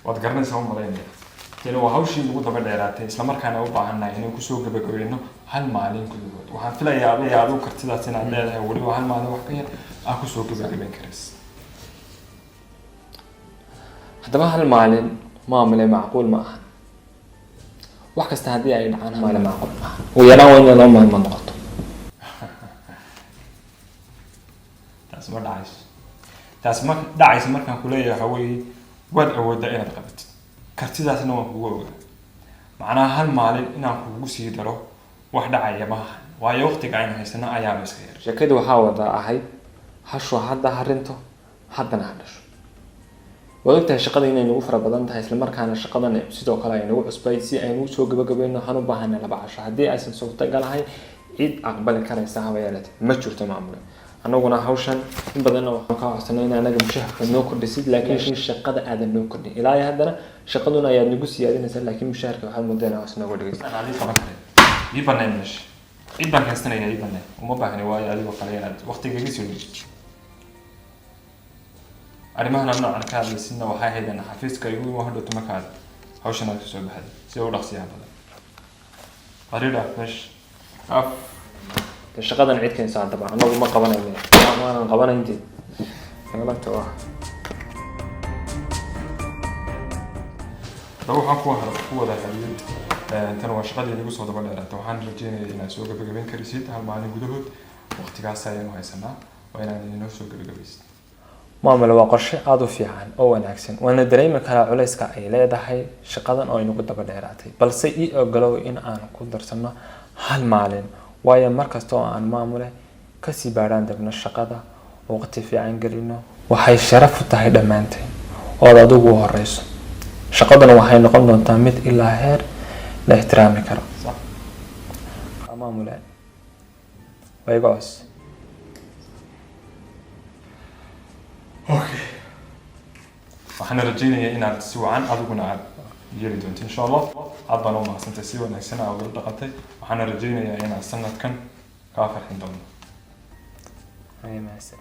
Waad garanaysaa u malaynaya. Tani waa hawshii nagu daba dheeraatay, islamarkaana u baahannahay inaan kusoo gabagabayno hal maalin gudahood. Waxaan filayaa adiga adigu kartidaas inaad leedahay, weliba hal maalin wax ka yar aad kusoo gabagabayn karaysa. Haddaba hal maalin, maamule, macquul ma aha. Wax kasta haddii ay dhacaan, hal maalin macquul ma aha. Ugu yaraan waa inay 2 maalmood noqoto. Taas ma dhacayso, taas ma dhacayso. Markaan kuleeyahay waxa weeye waad awooddaa inaad qabatid, kartidaasna waan kugu ogaa. Macnaha hal maalin inaan kugu sii daro wax dhacaya maaha, waayo waqtiga aynu haysano ayaaba iska yar. Sheekadu waxaa wada ahayd hashu hadda harinto, haddana ha dhasho. Waad ogtahay shaqada inay nagu fara badan tahay, islamarkaana shaqadan sidoo kale ay nagu cusbay. Si aynu usoo gabagabayno waxaan u baahanay 2 casho. Haddii aysan suurtagal ahayn, cid aqbali karaysa haba yeelatee ma jirto, maamule. Annaguna hawshan in badanna waxaan kaa codsanay in anaga mushaharka noo kordhisid, laakiin shaqada aadan noo kordhin ilaa iyo haddana. Shaqaduna ayaad nagu siyaadinaysaa, laakiin mushaharka waxaad moodaa inaa hoos nooga dhigaysa. Aan adii qaban karin, ii baneen meesha. Cid baan keensanaya, ii baneen. Uma baahni, waayo adigoo kale inaad waqtiga iga soo dhiibto. Arrimahan noocan ka hadlaysidna waxay ahayd in xafiiska igu ima hodhowto markaad hawshan aad kasoo baxday sida u dhaqsiyaha badan. Qariidha meesha af. Dee shaqadan cid keensa haddaba, annagu ma qabanayno, maanan qabanayn. Dee nagalagta waa. Haddaba waxaan ku wadaa hadiyad. Tan waa shaqadii nagu soo daba dheeraatay. Waxaan rajeynaya inaad soo gabagabayn karisid hal maalin gudahood. Waqtigaas ayaanu haysanaa, waa inaad inoo soo gabagabaysid. Maamule, waa qorshe aada u fiican oo wanaagsan, waana dareemi karaa culayska ay leedahay shaqadan oo inagu daba dheeraatay, balse ii ogolow in aan ku darsano hal maalin, waayo mar kasta oo aan, maamule, kasii baadhaan degno shaqada oo waqti fiican gelino, waxay sharaf u tahay dhammaanteen ood adigu u horeyso. Shaqaduna waxay noqon doontaa mid ilaa heer la ixtiraami karo. Sax. Maamule, waa iga cos. Okay, waxaana rajeynayaa inaad si wacan adiguna aad yeeli doonto insha Allah. Aad baan u mahadsantay si wanaagsan aad ula dhaqantay. Waxaana rajeynayaa inaad sanadkan kaa farxin doono. Ay, mahadsan.